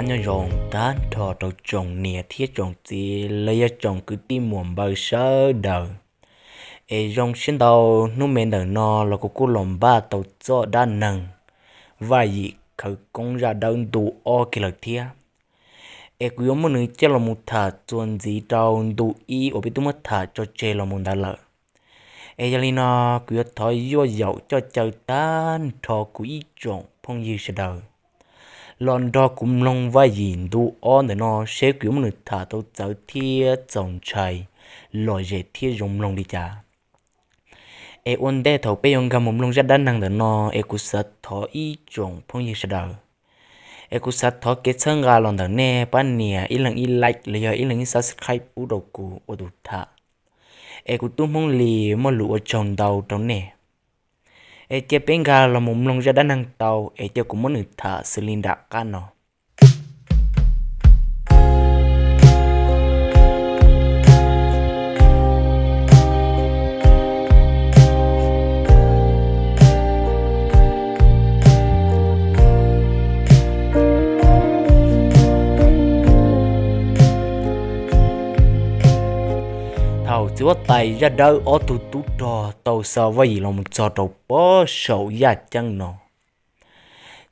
Nyob zoo tag nrho rau tsoom niam thiab tsoom txiv los yog tsoom kwv tij muam npawg sawv daws. Es zoo siab ntau, hnub me ntawm no los kuv kuj los npaj tau txoj dab neeg Vaj Yim khawv koob zaj dawb ntu ob kiag lawm thiab. Es kuv yuav muab nws coj los mus tham txuas ntxiv rau ntu ib uas peb twb muab tham tso tseg los mus ntawd lawm. Es yog li no, kuv yuav thov yuav yaum coj caw tag nrho kuv ib tsoom phooj ywg sawv daws los nrog kuv mloog Vaj Yim ntu ob ntawm no seb kuv yuav muab nws tham tau txawv thiab txaus ntshai, lom zem thiab zoo mloog li cas. Es ua ntej thaum peb yuav nkag mus mloog zaj dab neeg ntawm no, es kuv xav thov ib tsoom phooj ywg sawv daws, es kuv xav thov kev txhawb nqa los ntawm nej pab nias ib leeg ib like los yog ib leeg ib subscribe pub rau kuv ua tus tham. Es kuv tub Hmoob Lis muaj lus ua tsaug ntau rau nej. Es cia peb nkag los mus mloog zaj dab neeg tau, es cia kuv muab nws tham xws li nram qab no. Thaum txiv huab tais zaj dawb ob tug tub rog tau xa Vaj Yim los mus txog rau pob saum yaj ceeb no,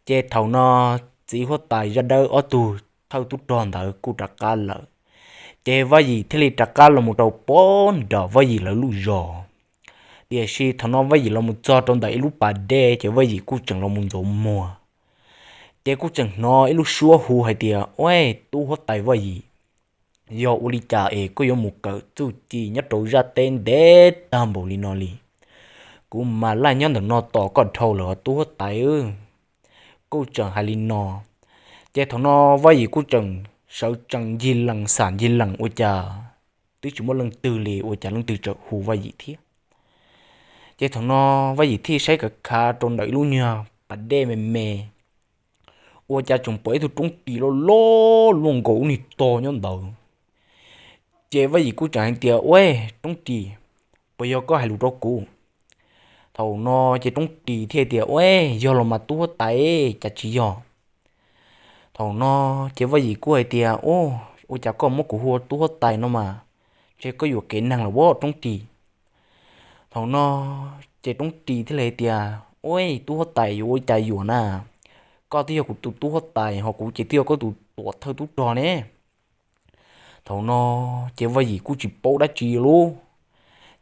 ces thaum no txiv huab tais zaj dawb ob tug thawj tub rog ntawd kuj rov qab lawm. Ces Vaj Yim thiaj li rov qab los mus rau pob nram Vaj Yim lawv lub zos. Tiam sis thaum no Vaj Yim los mus txog rau ntawm ib lub pas dej ces Vaj Yim kuj tseem los mus ntxuav muag, ces kuj tseem hnov ib lub suab hu hais tias, Ua, tub huab tais Vaj Yim, yog ua li cas es koj yuav mus kawm txuj ci nyob rau zaj teb ntev tag npaum li no li? Kuv mas laj nyob ntawm no tos koj dhau lawm tub huab tais. Kuj tseem hais li no, ces thaum no Vaj Yim kuj tseem sawv tsees ncig lees xam ncig lees ua cas twb tsis muaj leej twg li, ua cas leej twg tseem hu Vaj Yim thiab. Ces thaum no Vaj Yim thiaj saib khav khav rau ntawm ib lub nyuag pas dej me me, ua cas tseem pom ib tug roob ris loj loj luaj nkaus ub ni tog nyob ntawd. Ces Vaj Yim kuj tseem hais tias, Ua, roob ris, puas yog koj hais lus rau kuv? Thaum no ces roob ris thiaj tias, Ua, yog los mas tub huab tais, cas tsis yog? Thaum no ces Vaj Yim kuj hais tias, Ua, ua cas koj muab kuv hu ua tub huab tais no mas, ntshe koj yuam kev neeg lawm pob roob ris. Thaum no ces roob ris thiaj li hais tias, Ua, tub huab tais, yuav ua cas yuam na, koj twb yog kuv tus tub huab tais ho kuv ces twb yog koj tus tuam thawj tub rog ne. Thaum no ces Vaj Yim kuj tsis paub dab tsi li.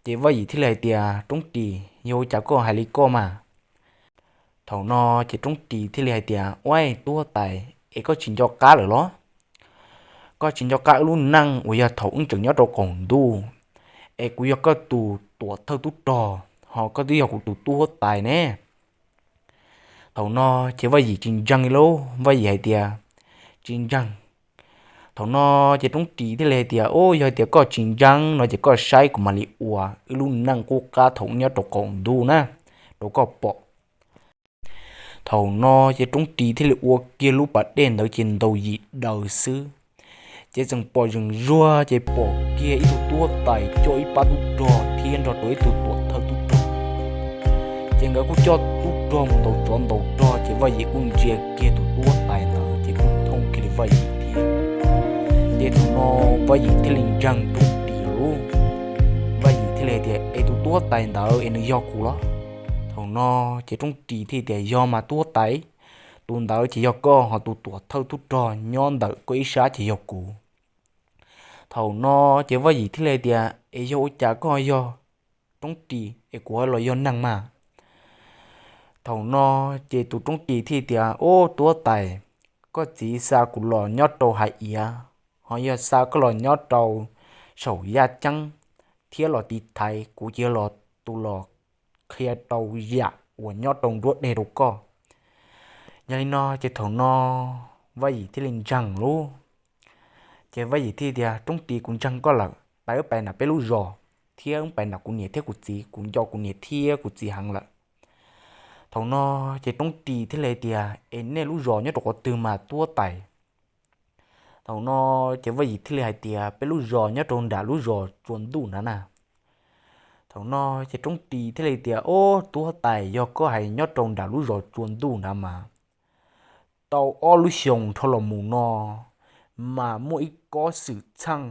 Ces Vaj Yim thiaj li hais tias, Roob ris, yog ua cas koj hais li koj mas? Thaum no ces roob ris thiaj li hais tias, Ua, tub huab tais, es koj tsis nco qab lawm los? Koj tsis nco qab wb lub neej uas yog thaum wb tseem nyob rau qaum ntuj, es kuv yog koj tus tuam thawj tub rog, ho koj twb yog kuv tus tub huab tais ne. Thaum no ces Vaj Yim tsis ntseeg li, Vaj Yim hais tias, Tsis ntseeg. Thaum no ces roob ris thiaj li hais tias, Ua, yog tias koj tsis ntseeg no ces koj saib kuv mam li ua wb lub neej qub qab thaum wb nyob rau qaum ntuj na, rau koj pom. Thaum no ces roob ris thiaj li ua kiag lub pas dej ntawd ces ntaus yim daws xwb, ces tseem pom zeem zuag ces pom kiag ib tug tub huab tais coj ib pab tub rog thiab nrog rau ib tug tuam thawj tub rog. Ces nkawd kuj coj tub rog mus ntaus tsov ntaus rog ces Vaj Yim kuj ntsia kiag tus tub huab tais ntawd ces kuj thooj kiag li Vaj Yim thiab. Ces thaum no Vaj Yim thiaj li ntseeg roob ris lawm. Vaj Yim thiaj li hais tias, Es tus tub huab tais ntawd es nws yog kuv los? Thaum no ces roob ris thiaj tias, Yog mas tub huab tais, tus ntawd ces yog koj, ho tus tuam thawj tub rog nyob ntawm koj ib sab ces yog kuv. Thaum no ces Vaj Yim thiaj li hais tias, Es yog ua cas koj yog roob ris es kuv ho los yog neeg mas? Thaum no ces tus roob ris thiaj tias, Ub, tub huab tais, koj txiv xa kuv los nyob rau haiv iav, ho yog xa koj los nyob rau saum yaj ceeb thiab los tiv thaiv, kuv cia los tus los qhia rau yam uas nyob rau nruab dej rau koj. Yog li no ces thaum no Vaj Yim thiaj li ntseeg lawm. Ces Vaj Yim thiaj tias, Roob ris, kuv ntseeg koj lawm, pais wb pais nram peb lub zos, thiab wb pais nram kuv niam thiab kuv txiv, kuv nco kuv niam thiab kuv txiv heev lawm. Thaum no ces roob ris thiaj li hais tias, Es nej lub zos nyob rau qhov twg mas tub huab tais? Thaum no ces Vaj Yim thiaj li hais tias, Peb lub zos nyob rau nram lub zos tsua ntuj nrad na. Thaum no ces roob ris thiaj li tias, Ub, tub huab tais, yog koj hais nyob rau nram lub zos tsua ntuj nrad mas tau ob lub xyoos dhau los mus no, mas muaj ib kob xwm txheej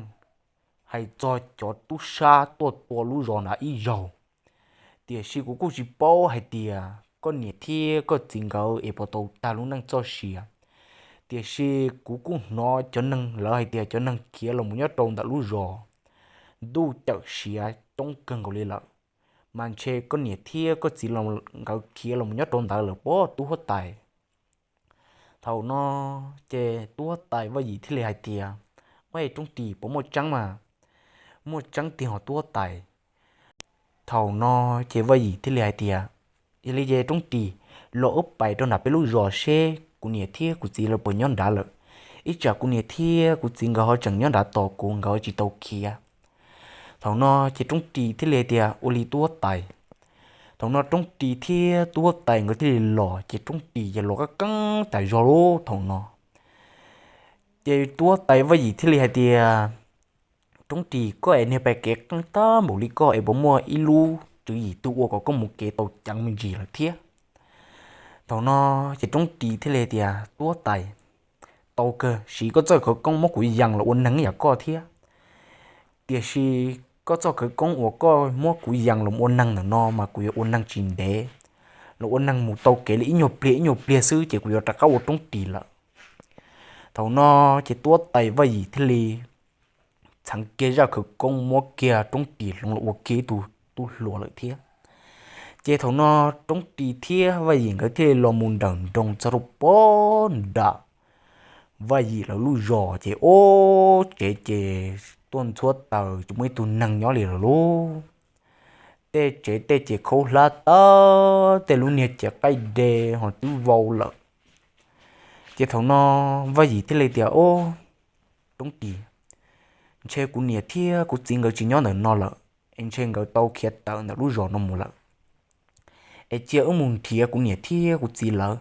hais txog cov tub sab tuaj tua lub zos nrad ib zaug. Tiam sis kuv kuj tsis paub hais tias koj niam thiab koj txiv nkawd es puas tau tag lub neej txoj sia. Tiam sis kuv kuj hnov cov neeg lawv hais tias cov neeg khiav los mus nyob rau ntawm lub zos, ntuj cawm siav coob kawg nkaus li lawm, mas ntshe koj niam thiab koj txiv nkawd khiav los mus nyob rau ntawd lawm pob tub huab tais. Thaum no ces tub huab tais Vaj Yim thiaj li hais tias, Ua, Roob Ris, puas muaj tseeb mas? Muaj tseeb tiag hos tub huab tais. Thaum no ces Vaj Yim thiaj li hais tias, Yog li ces Roob Ris, los wb pais rau nram peb lub zos seb kuv niam thiab kuv txiv lawv puas nyob nrad lawm. Ib tsam kuv niam thiab kuv txiv nkawd ho tseem nyob nrad tos kuv, nkawd tsis tau khiav. Thaum no ces Roob Ris thiaj li hais tias, Ua li tub huab tais. Thaum no Roob Ris thiab tub huab tais nkawd thiaj li los, ces Roob Ris ces los qab qeeb tas zog lub thaum no. Ces tub huab tais Vaj Yim thiaj li hais tias, Roob Ris, koj es niag pais kev qeeb tag npaum li koj es puas muaj ib lub tswv yim twg ua kom koj mus kev tau ceev me ntsis lawm thiab? Thaum no ces Roob Ris thiaj li tias, Tub huab tais, tau kawg, siv koj txoj khawv koob muab kuv yees los ua neeg yam koj thiab. Tiam sis koj txoj khawv koob uas koj muab kuv yees los ua neeg ntawm no mas kuv yuav ua neeg tsis ntev, los ua neeg mus tau kev li ib nyuag pliag ib nyuag pliag xwb ces kuv yuav rov qab ua Roob Ris lawm. Thaum no ces tub huab tais Vaj Yim thiaj li txheev kiag zaj khawv koob muab kiag Roob Ris hloov los ua kiag ib tug tub hluas lawm thiab. Ces thaum no Roob Ris thiab Vaj Yim nkawd thiaj li los mus nrawm nroos txog rau pob nram Vaj Yim lawv lub zos, ces ua tsev ces tuaj ntxhuab taws tsis muaj ib tug neeg nyob li lawm lauj. Tej tsev tej ces khaub hlab tag, tej lub niag ces qaij de ho twb vau lawm. Ces thaum no Vaj Yim thiaj li tias, Ob, Roob Ris, ntshe kuv niam thiab kuv txiv nkawd tsis nyob ntawm no lawm, es ntshe nkawd tau khiav tawm ntawm lub zos no mus lawm. Es cia wb mus nrhiav kuv niam thiab kuv txiv lawv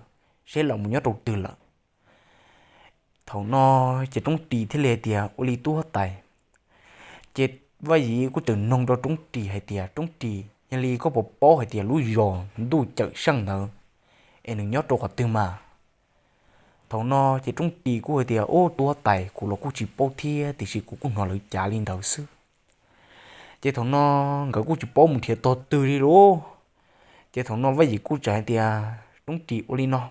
seb lawv mus nyob rau twg lawm. Thaum no ces Roob Ris thiaj li hais tias, Ua li tub huab tais. Ces Vaj Yim kuj txawm noog rau Roob Ris hais tias, Roob Ris, yog li koj puas paub hais tias lub zos ntuj cawm seej ntawd es nws nyob rau qhov twg mas? Thaum no ces Roob Ris kuj hais tias, Ob, tub huab tais, kuv los kuj tsis paub thiab, tiam sis kuv kuj hnov lawv cav li ntawd xwb. Ces thaum no nkawd kuj tsis paub mus nrhiav tog twg li lauj. Ces thaum no Vaj Yim kuj txawm hais tias, Roob Ris, ua li no,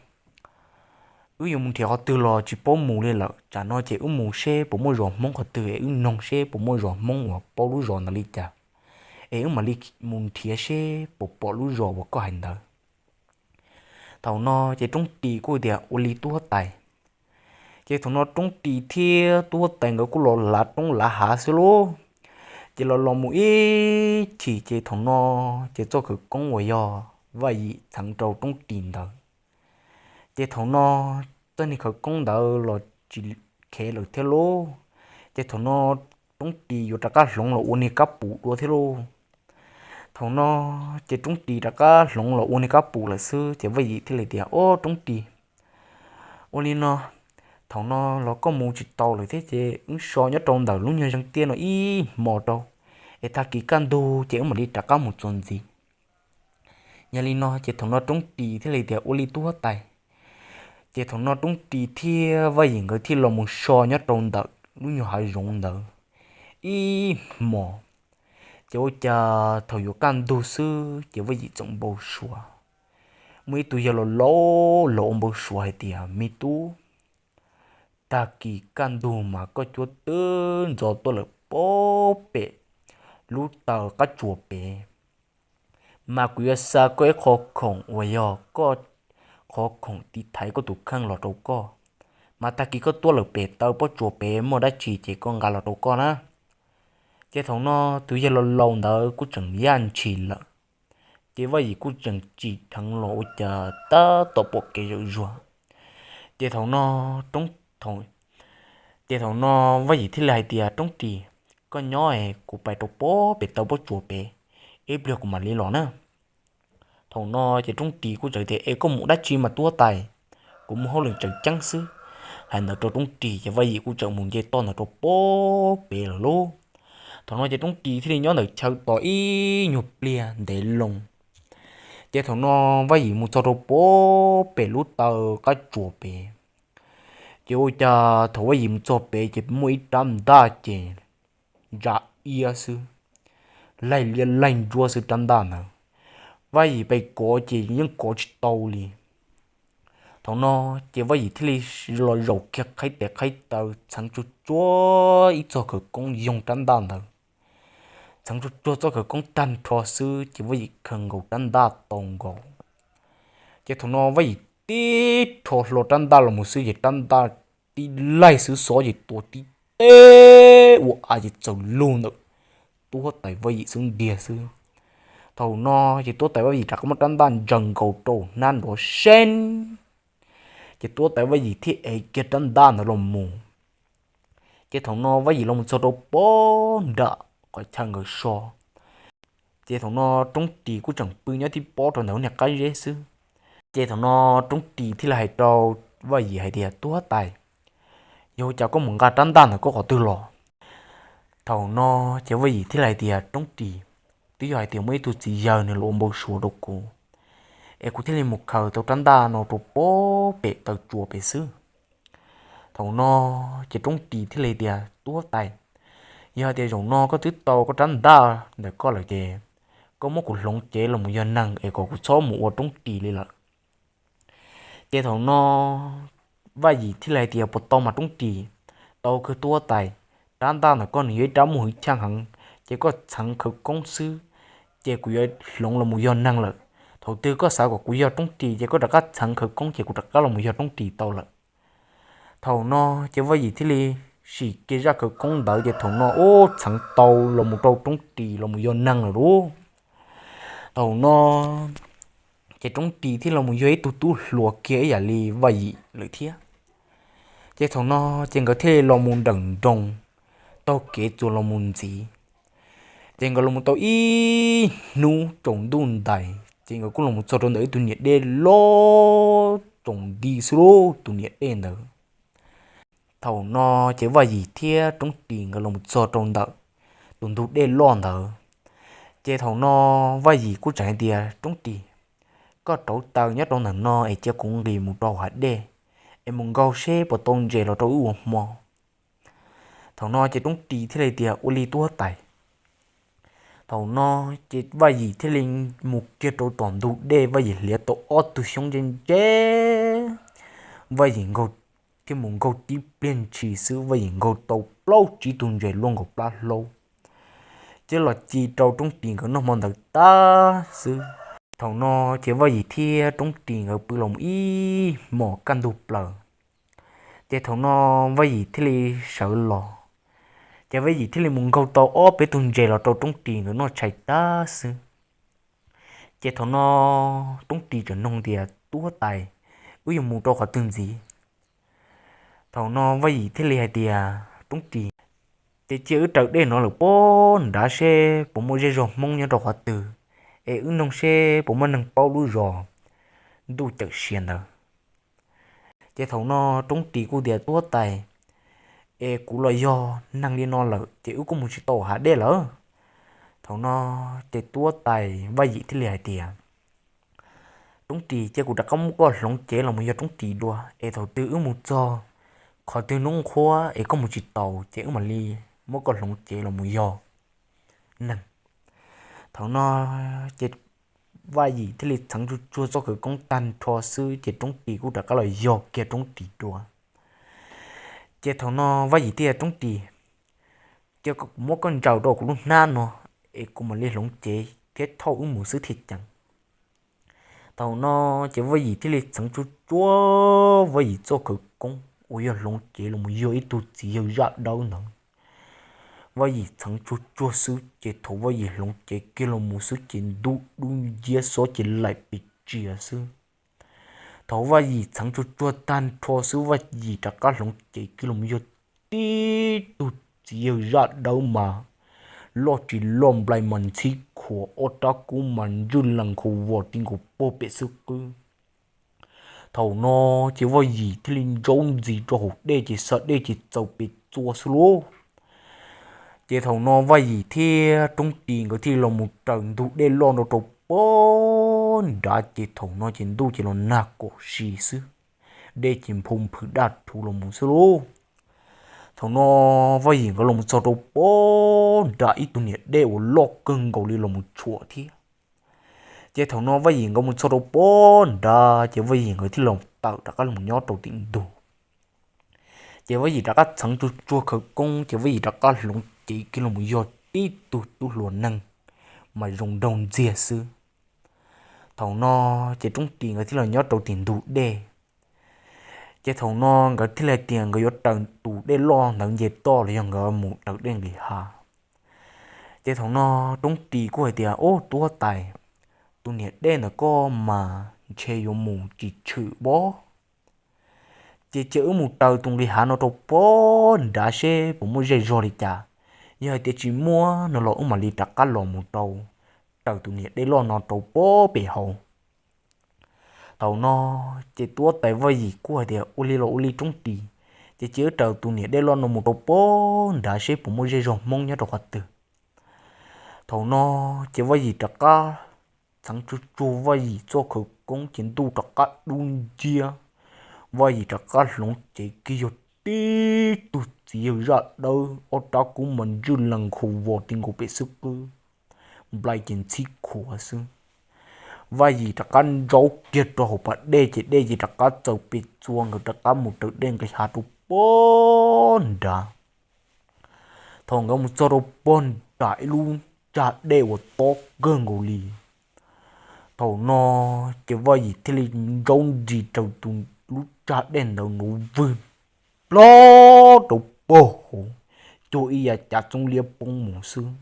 wb yuav mus nrhiav qhov twg los tsis paub mus li lawm, tsam no ces wb mus seb puas muaj zos Hmoob qhov twg es wb noog seb puas muaj zos Hmoob uas paub lub zos ntawd li cas, es wb mam li mus nrhiav seb puas pom lub zos uas koj hais ntawd. Thaum no ces Roob Ris kuj tias, Ua li tub huab tais. Ces thaum no Roob Ris thiab tub huab tais nkawd kuj los lav roob lav hav xwb lauj. Ces los los mus ib chim ces thaum no ces txoj khawv koob uas yog Vaj Yim txheev rau Roob Ris ntawd, ces thaum no txoj niag khawv koob ntawd los tsis khev lawm thiab lauj. Ces thaum no Roob Ris yuav rov qab hloov los ua niag kab pum dua thiab lauj. Thaum no ces Roob Ris rov qab hloov los ua niag kab pum lawm xwb ces Vaj Yim thiaj li tias, Ob, Roob Ris, ua li no, thaum no los koj mus tsis tau lawm thiab ces wb so nyob rau ntawm lub nyuag zeeg tiaj no ib hmo rau, es tag kis kaj ntug ces wb mam li rov qab mus txuas ntxiv. Yog li no ces thaum no Roob Ris thiaj li tias, Ua li tub huab tais. Ces thaum no Roob Ris thiab Vaj Yim nkawd thiaj los mus so nyob rau ntawm lub nyuag hav zoov ntawd ib hmos. Ces ua cas thaum yuav kaj ntug xwb ces Vaj Yim txawm npau suav, muaj ib tug yawg laus laus los ua npau suav hais tias, Me tub, tag kis kaj ntug mas koj cuab twb ntxov tuaj lawm pob pem lub taw qab tsuas pem, mas kuv yuav xa koj ib qho khoom uas yog koj qhov khoom tiv thaiv koj tus kheej los rau koj. Mas tag kis koj tuaj lawm pem taw pob tsuas pem muaj dab tsi ces koj nqa los rau koj na. Ces thaum no tus yawg laus laus ntawd kuj tseem yaj ntshis lawm, ces Vaj Yim kuj tseem tsim dheev los ua cas tab tom pom kev zawm zuag. Ces thaum no, ces thaum no Vaj Yim thiaj li hais tias, Roob Ris, koj nyob es kuv pais rau pob pem taw pob tsuas pem, ib pliag kuv mam li los na. Thaum no ces Roob Ris kuj txawm tias, Es koj mus dab tsi mas tub huab tais? Kuv mus hauj lwm tseem ceeb xwb. Hais ntawd rau Roob Ris ces Vaj Yim kuj txawm mus nce toj ntawd rau pob pem lawm lauj. Thaum no ces Roob Ris thiaj li nyob ntawm chaw tos ib nyuag pliag ntev loo. Ces thaum no Vaj Yim mus txog rau pob pem lub taw qab tsuas pem, Ces ua cas thaum Vaj Yim mus txog pem ces muaj ib rab ntaj ces ntsa iab xwb, laig liab laig ntsuab xwb rab ntaj ntawd. Vaj Yim pes kov ces yeej kov tsis tau li. Thaum no ces Vaj Yim thiaj li los zaum kiag qhaib tes qhaib taw txheev tsuag tsuag ib txoj khawv koob yoog rab ntaj ntawd. Txheev tsuag tsuag txoj khawv koob tag nrho xwb ces Vaj Yim khaws nkaus rab ntaj tau nkaus. Ces thaum no Vaj Yim tib rho hlo rab ntaj los mus xwb ces rab ntaj tib laig xwb xob ces tua tib teg ua av ces txawm lug ntawm tub huab tais Vaj Yim xub ntiag xwb. Thaum no ces tub huab tais Vaj Yim rov qab muab rab ntaj ntsaws nkaus rau hnab nrov seeb, ces tub huab tais Vaj Yim thiaj ev kiag rab ntaj ntawd los mus. Ces thaum no Vaj Yim los mus txog rau pem nram qhov chaw nkawd so, ces thaum no Roob Ris kuj tseem pw nyob tib pob rau ntawm niag qab zeb xwb. Ces thaum no Roob Ris thiaj li hais rau Vaj Yim hais tias, Tub huab tais, yog ua cas koj mus nqa rab ntaj ntawm koj qhov twg los? Thaum no ces Vaj Yim thiaj li hais tias, Roob Ris, twb yog hais tias muaj ib tug txiv yawg nws los ua npau suav rau kuv, es kuv thiaj li mus khaws tau rab ntaj no rau pem taw tsua pem xwb. Thaum no ces Roob Ris thiaj li tias, Tub huab tais, yog hais tias zaum no koj twb tau koj rab ntaj ntawm koj lawm ces koj muab kuv hloov cev los mus yog neeg es kom kuv txhob mus ua Roob Ris li lawm. Ces thaum no Vaj Yim thiaj li hais tias, Puas tau mas Roob Ris? Tau kawg tub huab tais, rab ntaj ntawm koj nws yog ib rab muaj hwj chim heev, ces koj txheev khawv koob xwb ces kuv yuav hloov los mus yog neeg lawm. Thaum twg koj xav kom kuv yog Roob Ris ces koj rov qab txheev khawv koob ces kuv rov qab los mus yog Roob Ris tau lawm. Thaum no ces Vaj Yim thiaj li sim kiag zaj khawv koob ntawd ces thaum no ub txheev tau los mus rau Roob Ris los mus yog neeg lawm lauj. Thaum no ces Roob Ris thiaj los mus yog ib tug tub hluas kiag ib yam li Vaj Yim lawm thiab. Ces thaum no ces nkawd thiaj li los mus nrawm nroos taug kev txuas los mus ntxiv. Ces nkawd los mus tau ib hnub tsaus ntuj ntais ces nkawd kuj los mus txog rau ntawm ib tug niam dej loj tsaus nti xwb lauj, tus niam dej ntawd. Thaum no ces Vaj Yim thiab Roob Ris nkawd los mus txog rau ntawm tus ntug dej loj ntawd. Ces thaum no Vaj Yim kuj tseem hais tias, Roob Ris, koj rauv taws nyob rau ntawm no es cia kuv nqis mus rau hav dej es mus nkaug seb puas tau ntses los rau wb ua hmo. Thaum no ces Roob Ris thiaj li tias, Ua li tub huab tais. Thaum no ces Vaj Yim thiaj li mus kiag rau tom ntug dej, Vaj Yim hliav tau ob tug xyoob ntse ntse, Vaj Yim nkaug, thiaj mus nkaug tib pliag ntshis xwb Vaj Yim nkaug tau plaub tsib tug ntses luaj nkaus plab hlaub, ces los ci rau Roob Ris nkawd noj hmo ntawd tag xwb. Thaum no ces Vaj Yim thiab Roob Ris nkawd pw los mus ib hmos kaj ntug plaws. Ces thaum no Vaj Yim thiaj li sawv los, ces Vaj Yim thiaj li mus nkaug tau ob peb tug ntses los rau Roob Ris nkawd noj tshais tag xwb. Ces thaum no Roob Ris txawm nug tias, Tub huab tais, wb yuav mus rau qhov twg ntxiv? Thaum no Vaj Yim thiaj li hais tias, Roob Ris, ces cia wb raws dej no lawm puag nrad seb puas muaj zej zog Hmoob nyob rau qhov twg, es wb noog seb puas muaj neeg paub lub zos Ntuj Cawm Sia ntawd. Ces thaum no Roob Ris kuj tias, Tub huab tais, es kuv los yog neeg li no lawm ces wb kuj mus tsis tau hav dej lawm. Thaum no ces tub huab tais Vaj Yim thiaj li hais tias, Roob Ris, cia kuv rov qab muab koj hloov cev los mus yog Roob Ris dua, es thaum twg wb mus txog qhov twg hnub nqhuab es koj mus tsis taus ces wb mam li muab koj hloov cev los mus yog neeg. Thaum no ces Vaj Yim thiaj li txheev tsuag tsuag txoj khawv koob tag nrho xwb ces Roob Ris kuj rov qab los yog kiag Roob Ris dua. Ces thaum no Vaj Yim thiaj, Roob Ris, cia kuv muab koj ntsaws rau kuv lub hnab no, es kuv mam li hloov cev thiab thauj wb mus xwb thiaj ceev. Thaum no ces Vaj Yim thiaj li txheev tsuag tsuag Vaj Yim txoj khawv koob uas yog hloov cev los mus yog ib tug txiv yawg zaj dawb ntawd. Vaj Yim txheev tsuag tsuag xwb ces thaum Vaj Yim hloov cev kiag los mus xwb ces ntuj dub nciab xob ces laim pes tsia xwb. Thaum Vaj Yim txheev tsuag tsuag tag nrho xwb Vaj Yim rov qab hloov cev kiag los mus yog tib tug txiv yawg zaj dawb mas loj tsis loj nplai mas ntxhib khuam ob rab kub mas ntswj lees khuv vos ti nkaus puag pem xwb qwb. Thaum no ces Vaj Yim thiaj li ntsaub ntxiv rau hauv dej ces xa dej ces txaus pes txua xwb lauj. Ces thaum no Vaj Yim thiab Roob Ris nkawd thiaj li los mus raws ntug dej loj nrau rau puag nrad ces thaum no ces ntuj ces los nag kom si xwb. dej ces nphau nphwv daj rhuv los mus xwb lauj. Thaum no Vaj Yim nkawd los mus txog rau pem nram ib tug niam dej uas loj kawg nkaus li los mus tshuam thiab. Ces thaum no Vaj Yim nkawd mus txog rau pem nrad ces Vaj Yim nkawd thiaj los tawm rov qab los nyob rau tim ntug. Ces Vaj Yim rov qab txheev tsuag tsuag khawv koob ces Vaj Yim rov qab hloov cev kiag los mus yog tib tug tub hluas neeg mas zoo nraug ntxiag xwb. Thaum no ces Roob Ris nkawd thiaj los nyob rau tim ntug dej. Ces thaum no nkawd thiaj li hais tias nkawd yuav raws tus dej loj ntawd nce toj los yog nkawd mus raws dej nqis hav. Ces thaum no Roob Ris kuj hais tias, Ub, tub huab tais, tus niam dej ntawd koj mas ntshe yuav mus tsis tshwm pob. Ces cia wb mus raws tus nqis hav no rau pem nrad seb puas muaj zej zog li cas. Yog hais tias tsis muaj no los wb mam li rov qab los mus rau, raws tus niam dej loj no rau pem pem hauv. Thaum no ces tub huab tais Vaj Yim kuj hais tias, Ua li los ua li Roob Ris, ces cia wb raws tus niam dej loj no mus rau pem nrad seb puas muaj zej zog Hmoob nyob rau qhov twg. Thaum no ces Vaj Yim rov qab txheev tsuag tsuag Vaj Yim txoj khawv koob ces ntuj rov qab dub nciab. Vaj Yim rov qab hloov cev kiag yog tib tug txiv yawg zaj dawb, ob rab kub mas ntswj lees nkhaus vos ti nkaus pem xwb qwb, nplai ces ntxhib khuav xwb. Vaj Yim rov qab ntsaub kiag rau hauv pas dej ces dej ces rov qab txaws pem txua, nkawd rov qab mus raws dej nqis hav rau pem nrad. Thaum nkawd mus txog rau pem nrad ib lub tsag dej uas tob kawg nkaus li. Thaum no ces Vaj Yim thiaj li ntsaub nris raws tus lub tsag dej ntawd nrov vwg plog rau pem hauv, cuag ib yam cav txoov liab poob mus xwb.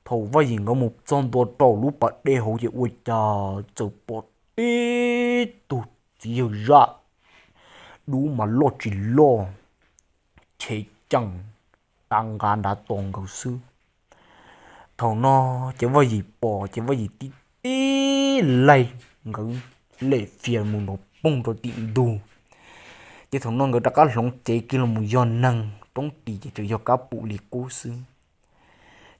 Thaum Vaj Yim nkawd mus txog ntua rau lub pas dej hauv ces ua cas txawm pom tib tug txiv yawg zaj dub mas loj tsis loj, chev ceem tav nqa nrad tos nkawd xwb. Thaum no ces Vaj Yim pom ces Vaj Yim tib tib laig nkawd lem fias mus nrov poog rau tim ntug. Ces thaum no nkawd rov qab hloov cev kiag los mus yog neeg, Roob Ris ces tseem yog kab pum li qub xwb.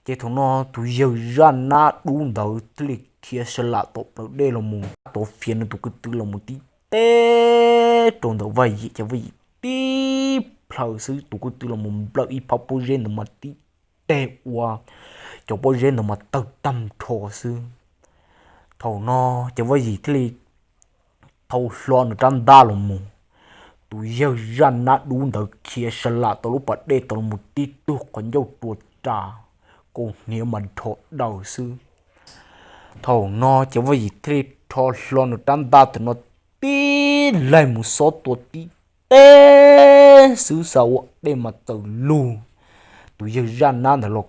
Ces thaum no tus yawg zaj nab dub ntawd thiaj li khiav sa lam tom plawv dej los mus, tov fiav nws tus kwv tw los mus tib teg rau ntawm Vaj Yim ces Vaj Yim tib plhaw xwb tus kwv tw los mus nplawm ib phab pob zeb ntawd mas tib teg ua cov pob zeb ntawd mas tawg tag nrho xwb. Thaum no ces Vaj Yim thiaj li thau hlo nws rab ntaj los mus. Tus yawg zaj nab dub ntawd khiav sa lam tom lub pas dej tod los mus tib tug qhov ncauj rua ras, kaus hniav mas rho daws xwb. Thaum no ces Vaj Yim thiaj li rho hlo nws rab ntaj tod no tib laig mus xob tua tib teg xwb xav ua dej mas txawm lug. Tus yawg zaj nab ntawd los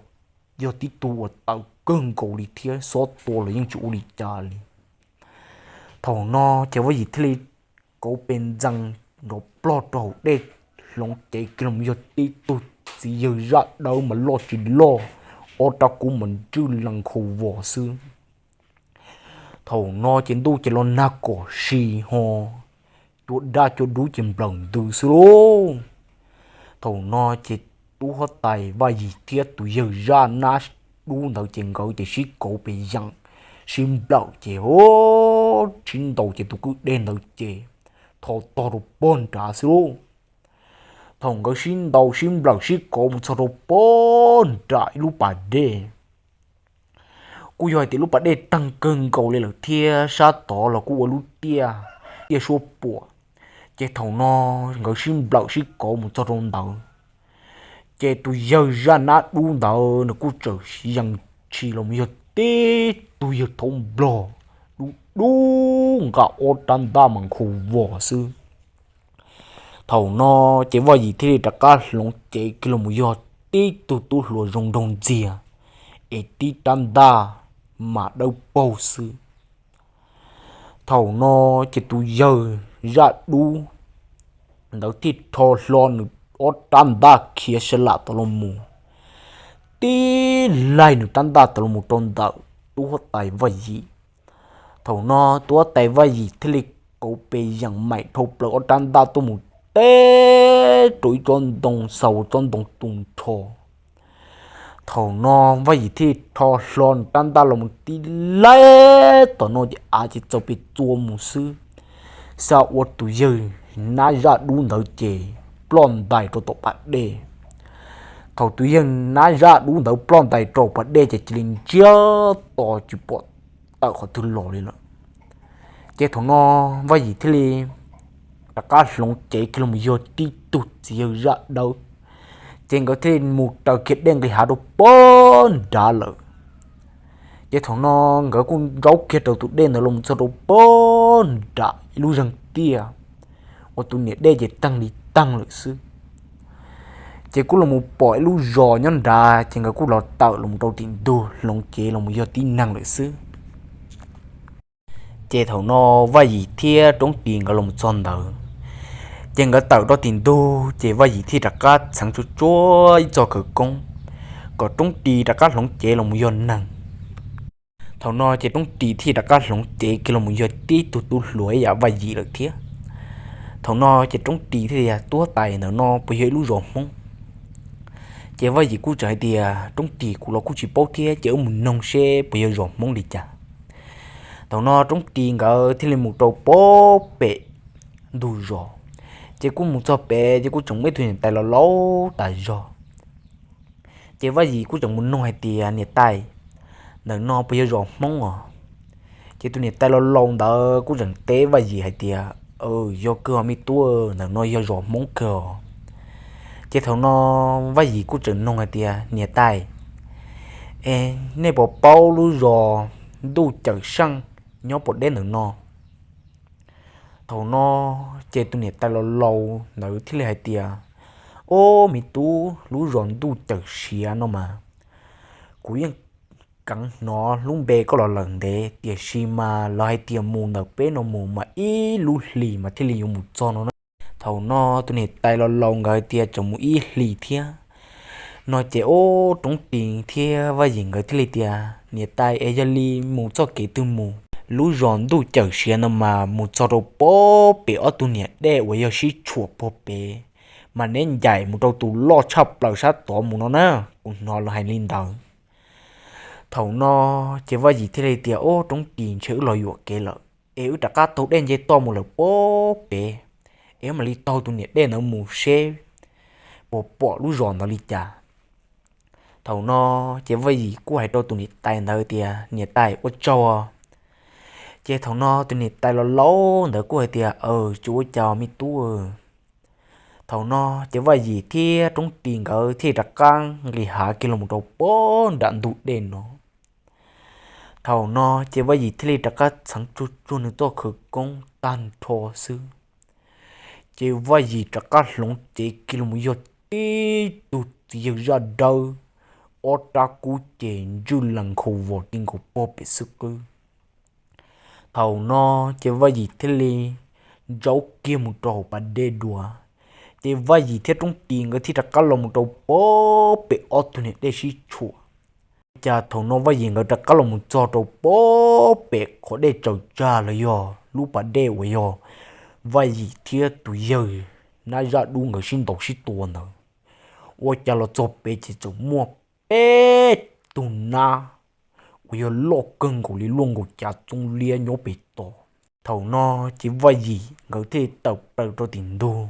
yog tib tug uas tawv kawg nkaus li thiab xob tua los yeej tsis ua li cas li. Thaum no ces Vaj Yim thiaj li kauv pes ntxees nrov plog rau hauv dej, hloov cev kiag los yog tib tug txiv yawg zaj dawb mas loj tsis loj, ob rab kub mas ntswj lees nkhaus vos xwb. Thaum no ces ntuj ces los nag kom si ho, cua daj cua dub ces nplawm ntws xwb lauj. Thaum no ces tub huab tais Vaj Yim thiab tus yawg zaj nab dub ntawd ces nkawd ces sib kauv pes yeem, sib nplawm ces sib ntaus ces tus kwj dej ntawd ces tho tog rau pog nrad xwb lauj. Thaum nkawd sib ntaus sib nplawm sib kauv mus txog rau pog nram ib lub pas dej, kuj yog hais tias lub pas dej teeg kawg nkaus li lawm thiab sab tod los kuj ua lub tiaj, tiaj suab puam. Ces thaum no nkawd sib nplawm sib kauv mus txog rau ntawd, ces tus yawg zaj nab dub ntawd nws kuj txawm yees tshis los yog tib tug yawg thaub nplog dub dub nqa ob rab ntaj mas nkhaus vos xwb. Thaum no ces Vaj Yim thiaj li rov qab hloov cev kiag los mus yog tib tug tub hluas zoo nraug ntxiag, es tib rab ntaj mas dawb paug xwb. Thaum no ces tus yawg zaj dub ntawd thiaj rho hlo nws ob rab ntaj khiav sa lam tod los mus, tib laig nws rab ntaj tod los mus rau ntawm tub huab tais Vaj Yim. Thaum no tub huab tais Vaj Yim thiaj li kauv pes yeem maim dhau plaws ob rab ntaj tuaj mus teb rau ib tsob ntoo xaus tsob ntoo tu nrho. Thaum no Vaj Yim thiaj li rho hlo nws rab ntaj los mus tib laig tom no ces av ces txaus pes txua mus xwb, xav ua tus yawg nab zaj dub ntawd ces ploj ntais rau tom pas dej. Thaum tus yawg nab zaj dub ntawd ploj ntais rau pas dej ces cia li ntsiag to tsis pom tawm qhov twg los li lawm. Ces thaum no Vaj Yim thiaj li rov qab hloov cev kiag los yog tib tug txiv yawg zaj dawb, ces nkawd thiaj li mus raws kiag dej nqis hav rau pag nrad lawm. Ces thaum no nkawd kuj ntsaub kiag raws tus dej ntawd los txog rau pag nram ib lub zeeg tiaj uas tus niam dej ces teeg li teeg lawm xwb. Ces kuj los pom ib lub zos nyob nrad, ces nkawd kuj los tawm los rau tim ntug hloov cev los yog tib neeg lawm xwb. Ces thaum no Vaj Yim thiab Roob Ris nkawd los txog ntawd, ces nkawd tawm rau tim ntug, ces Vaj Yim thiaj rov qab txheev tsuag tsuag ib txoj khawv koob kom Roob Ris rov qab hloov cev los yog neeg. Thaum no ces Roob Ris thiaj rov qab hloov cev kiag los yog tib tug tub hluas ib yam Vaj Yim lawm thiab. Thaum no ces Roob Ris thiaj tias, Tub huab tais, ntawm no puas yog ib lub zos Hmoob? Ces Vaj Yim kuj tseem hais tias, Roob Ris, kuv los kuj tsis paub thiab, ces wb mus noog seb puas yog zos Hmoob li cas. Thaum no Roob Ris nkawd thiaj li mus rau pag pem ntug zos, ces kuj mus txog pem ces kuj tseem muaj ib tug niam tais laus laus tas zog. Ces Vaj Yim kuj tseem mus noog hais tias, Niam tais, ntawm no puas yog zos Hmoob os? Ces tus niam tais laus laus ntawd kuj tseem teb Vaj Yim hais tias, Yog kawg os me tub, ntawm no yog zos Hmoob kawg os. Ces thaum no Vaj Yim kuj tseem noog hais tias, Niam tais, es nej puas paub lub zos Ntuj Cawm Seej nyob pem deb ntawm no? Thaum no ces tus niam tais laus laus ntawd thiaj li hais tias, Ob, me tub, lub zos Ntuj Cawm Siav no mas kuv yeej keev hnov lub npe koj los lawm ntev, tiam sis mas lawv hais tias mus ntawm peb no mus mas ib lub hlis mas thiaj li yuav mus txog no na. Thaum no tus niam tais laus laus nkawd tias, Tseem mus ib hlis thiab. No ces ob, Roob Ris thiab Vaj Yim nkawd thiaj li tias, Niam tais, es yog li mus txoj kev twg mus? Lub zos Ntuj Cawm Siav no mas mus txog rau pag pem ob tug niam dej uas yog sib tshuam pag pem, mas neb ncaim mus rau tus loj tshaj plaws sab tod mus no na, kuv hnov lawv hais li ntawd. Thaum no ces Vaj Yim thiaj li tias, Ob, Roob Ris, ntshe wb los yuam kev lawm, es wb rov qab taug dej nce toj mus lawm pag pem, es wb mam li taug tus niam dej ntawd mus seb puas pom lub zos ntawd li cas. Thaum no ces Vaj Yim kuj hais rau tus niam tais ntawd tias, Niam tais, ua tsaug. Ces thaum no tus niam tais laus laus ntawd kuj hais tias, Aws, tsis ua cas me tub. Thaum no ces Vaj Yim thiab Roob Ris nkawd thiaj rov qab nqis hav kiag los rau pag nram ntug dej no. Thaum no ces Vaj Yim thiaj li rov qab txheev tsuag tsuag nws txoj khawv koob tag nrho xwb, ces Vaj Yim rov qab hloov cev kiag los yog tib tug txiv yawg zaj dawb, ob rab kub ces ntswj lees nkhaus vos ti nkaus pag pem xwb qwb. Thaum no ces Vaj Yim thiaj li ntsaub kiag mus rau hauv pas dej dua, ces Vaj Yim thiab Roob Ris nkawd thiaj rov qab los mus rau pag pem ob tug niam dej sib tshuam. Ua cas thaum no Vaj Yim nkawd rov qab los mus txog rau pag pem qhov dej tsaws tsag los yog lub pas dej uas yog Vaj Yim thiab tus yawg nab zaj dub nkawd sib ntaus sib tua ntawd. Ua cas los txog pem ces tseem muaj peb tug nab uas yog loj kawg nkaus li luaj nkaus cav txoob liab nyob pem tod. Thaum no ces Vaj Yim nkawd thiaj li tawm plaws rau tim ntug,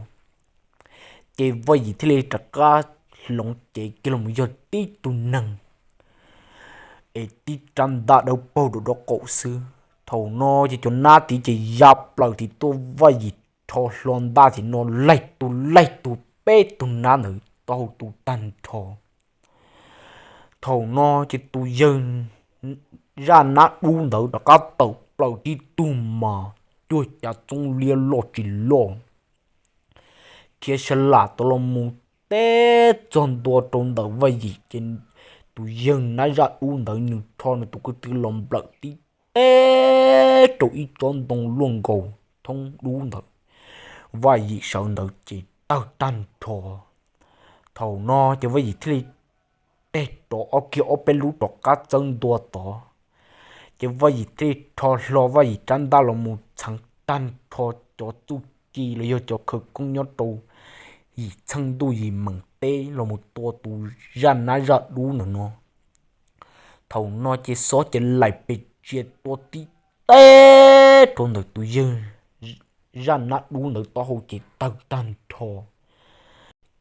ces Vaj Yim thiaj li rov qab hloov cev kiag los yog tib tug neeg es tib rab ntaj dawb paug rau rov qaum xwb. Thaum no ces cov nab tid ces ya plaws tim tuaj, Vaj Yim rho hlo ntaj tim no laig tus laig tus peb tug nab ntawd tau tu tag nrho. Thaum no ces tus yawg zaj nab dub ntawd rov qab tawm plaws tib tug mas cuag cav txoob liab loj tsis loj khiav sa lam tau los mus teb txog ntua rau ntawm Vaj Yim, ces tus yawg nab zaj dub ntawd nws rho nws tus ko tw los nplawm tib teb rau ib tsob ntoo luaj nkaus thoob dub ntawd, Vaj Yim sawv ntawd ces tawg tag nrho. Thaum no ces Vaj Yim thiaj li teg rov ob kiag ob peb lub rov qab txawb ntua tod, ces Vaj Yim thiaj li rho hlo Vaj Yim rab ntaj los mus txheev tag nrho cov txuj ci los yog cov khawv koob nyob rau yim txheej ntuj yim meem teb los mus tua tus zaj nab zaj dub ntawm no. Thaum no ces xob ces laim pes tsia tua tib teb rau ntawm tus yawg zaj nab dub ntawd taub hau ces tawg tag nrho.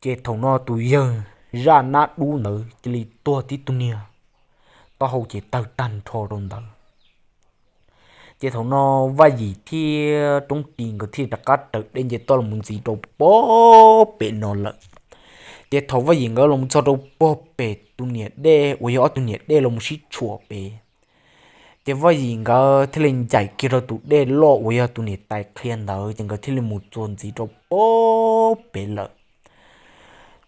Ces thaum no tus yawg zaj nab dub ntawd cia li tuag tib tug niag, taub hau ces tawg tag nrho rau ntawd. Ces thaum no Vaj Yim thiab Roob Ris nkawd thiaj rov qab raws dej nce toj los ntxiv rau pob pem no lawm. Ces thaum Vaj Yim nkawd los txog rau pob pem tus niam dej uas yog ob tug niam dej los sib tshuam pem, ces Vaj Yim nkawd thiaj li ncaim kiag rau tus dej loj uas yog tus niam tais qhia ntawd, ces nkawd thiaj li mus txuas ntxiv rau pob pem lawm.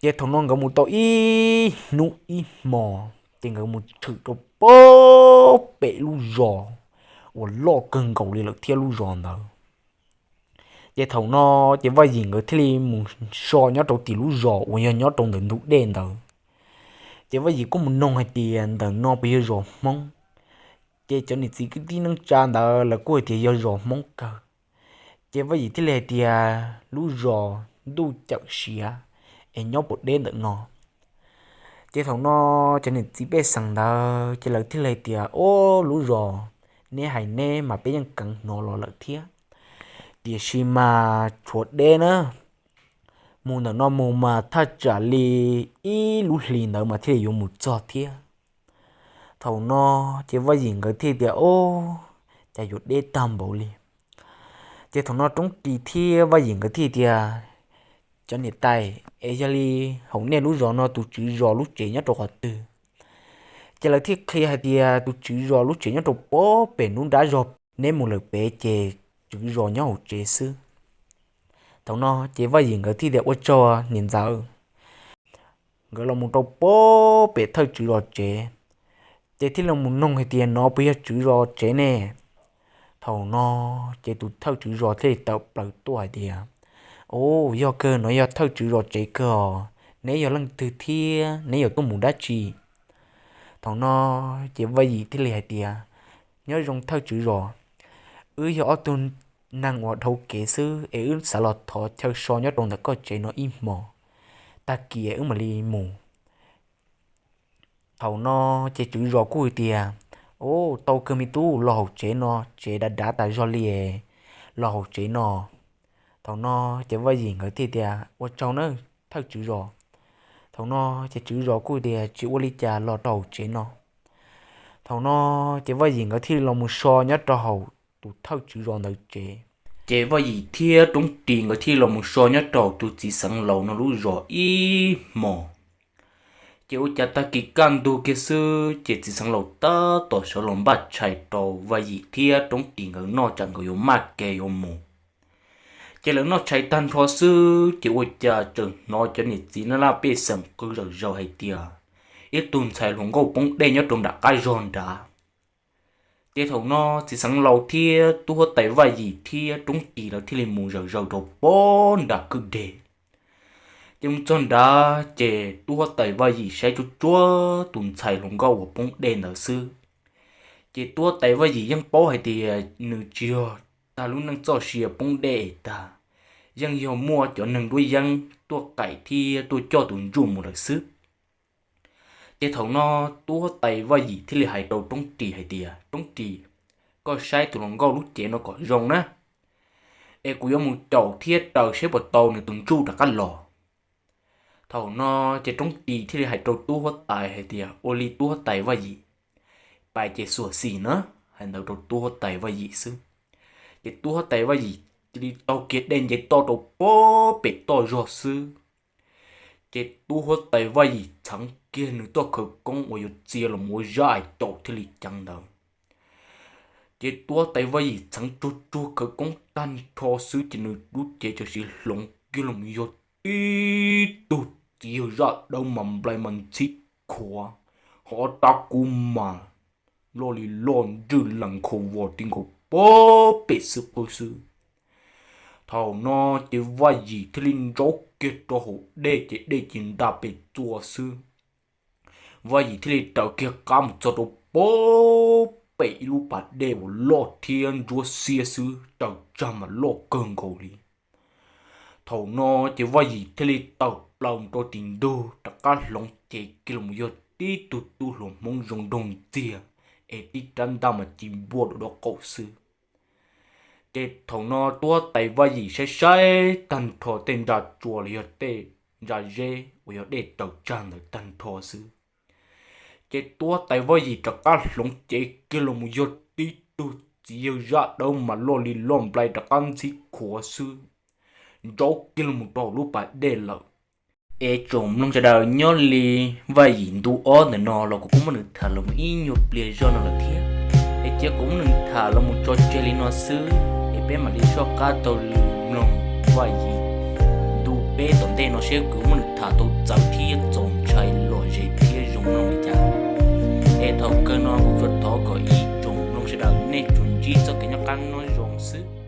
Ces thaum no nkawd mus tau ib hnub ib hmo, ces nkawd mus tshwm rau pob pem lub zos uas loj kawg nkaus li lawm thiab lub zos ntawd. Ces thaum no ces Vaj Yim nkawd thiaj li mus so nyob rau tim lub zos uas yog nyob rau ntawm ntug dej ntawd. Ces Vaj Yim kuj mus noog hais tias ntawm no puas yog zos Hmoob. Ces cov niam txiv kwv tij neej tsa ntawd lawv kuj hais tias yog zos Hmoob kawg. Ces Vaj Yim thiaj li hais tias lub zos Ntuj Cawm Siav es nyob puas deb ntawm no. Ces thaum no cov niam txiv pej xeem ntawd ces lawv thiaj li hais tias, Ob, lub zos neb hais neb mas peb yeej kheev hnov los lawm thiab, tiam sis mas tshuav deb na, mus ntawm no mus mas thaj tsam li ib lub hlis ntawd mas thiaj li yuav mus txog thiab. Thaum no ces Vaj Yim nkawd thiaj tias, Ob, cas yuav deb tag npaum li. Ces thaum no Roob Ris thiab Vaj Yim nkawd thiaj tias, Cov niam tais, es yog li hauv nej lub zos no tus tswv zos lub tsev nyob rau qhov twg? Ces lawv thiaj qhia hais tias tus tswv zos lub tsev nyob rau pob pem nruab nrab zog, neb mus lawm pem ces tswv zos nyob hauv tsev xwb. Thaum no ces Vaj Yim nkawd thiaj tias, Ua tsaug niam ntxawm. Nkawd los mus rau pob pem thawj tswv zos tsev, ces thiaj li mus noog hais tias, Nov puas yog tswv zos tsev ne? Thaum no ces tus thawj tswv zos thiaj li tawm plaws tuaj hais tias, Au, yog kawg, nov yog thawj tswv zos tsev kawg os. Neb yog leej twg thiab neb yuav tuaj mus dab tsi? Thaum no ces Vaj Yim thiaj li hais tias, Nyob zoo thawj tswv zos, wb yog ob tug neeg uas dhau kev xwb es wb xav los thov chaw so nyob rau ntawm koj tsev no ib hmos, tag kis wb mam li mus. Thaum no ces tswv zos kuj hais tias, Au, tau kawg me tub, los hauv tsev no, tsev dav dav tas zog li, los hauv tsev no. Thaum no ces Vaj Yim nkawd thiaj tias, Ua tsaug na thawj tswv zos. Thaum no ces tswv zos kuj tias, Tsis ua li cas, los rau hauv tsev no. Thaum no ces Vaj Yim nkawd thiaj los mus so nyob rau hauv tus thawj tswv zos ntawd tsev. Ces Vaj Yim thiab Roob Ris nkawd thiaj los mus so nyob rau hauv tus txiv xeev laus no lub zos ib hmos. Ces ua cas tag kis kaj ntug kiag xwb ces txiv xeev laus tab tom sawv los npaj tshais rau Vaj Yim thiab Roob Ris nkawd noj tsam nkawd yuav maj kev yuav mus. Ces lawv noj tshais tag nrho xwb ces ua cas tseem hnov cov niam txiv nab laj pej xeem qw zom zaws hais tias ib tug ntxhais hluas nkauj poob dej nyob rau nram qab zog nrad. Ces thaum no txiv xeev laus thiab tub huab tais Vaj Yim thiab Roob Ris lawv thiaj li mus zom zaws rau pob nram kwj deg. Ces mus txog nrad ces tub huab tais Vaj Yim saib tsuag tsuag tus ntxhais hluas nkauj uas poob dej ntawd xwb. Ces tub huab tais Vaj Yim yeej paub hais tias nws tsis yog tag lub neej txoj sia poob dej es tag, yeej yog muaj cov neeg nruab yeeb tuaj qaim thiab tuaj coj tus ntsuj mus lawm xwb. Ces thaum no tub huab tais Vaj Yim thiaj li hais rau Roob Ris hais tias, Roob Ris, koj saib tus hluas nkauj lub cev no kom zoo na, es kuv yuav mus caum thiab raws saib puas tau nws tus ntsuj rov qab los. Thaum no ces Roob Ris thiaj li hais rau tub huab tais hais tias, Ua li tub huab tais Vaj Yim, pais ces xuam xim na. Hais ntawd rau tub huab tais Vaj Yim xwb, ces tub huab tais Vaj Yim cia li taug kiag dej nce toj rau pob pem toj zog xwb. Ces tub huab tais Vaj Yim txheev kiag nws txoj khawv koob uas yuav txia los ua zaj caum thiaj li ceev ntawd. Ces tub huab tais Vaj Yim txheev tsuag tsuag khawv koob tag nrho xwb ces nws lub cev tam sim hloov kiag los yog tib tug txiv yawg zaj dawb mas nplai mas ntxhib khuav, ho ob rab kub mas loj li loj ntswj lees kho vos ti nkaus pob pem xwb qwb xwb. Thaum no ces Vaj Yim thiaj li ntsaub kiag rau hauv dej ces dej cia nta pes txua xwb. Vaj Yim thiaj li raws kiag qab mus txog rau pob pem ib lub pas dej uas loj thiab ntsuab xiab xwb, raws tsag mas loj kawg nkaus li. Thaum no ces Vaj Yim thiaj li tawm plaws mus rau tim ntug rov qab hloov cev kiag los yog tib tug tub hluas Hmoob zoo nraug ntxiag, es tib rab ntaj mas ci npua rau dob qaum xwb. Ces thaum no Tuab Tais Vaj Yim saib saib tag nrho tej ntsa tsua los yog tej ntsa zeb uas yog dej raws tsag ntawd tag nrho xwb, ces Tuab Tais Vaj Yim rov qab hloov cev kiag los mus yog tib tug txiv yawg zaj dawb mas loj li loj nplai rov qab ntxhib khuav xwb, ntsaub kiag los mus rau lub pas dej lawm. Es tsoom mloog sawv daws, nyob li Vaj Yim ntu ob ntawm no los kuv kuj muab nws tham los mus ib nyuag pliag zog no lawm thiab. Es cia kuv muab nws tham los mus tso tseg li no xwb, es peb mam li soj qab taug lw mloog Vaj Yim ntu peb tom ntej no seb kuv muab nws tham tau txawv thiab txaus ntshai lom zem thiab zoo mloog li cas. Es thaum kawg no kuv tsuas thov kom ib tsoom mloog sawv daws nej tsuas ntsib txoj kev noj qab nyob zoo xwb.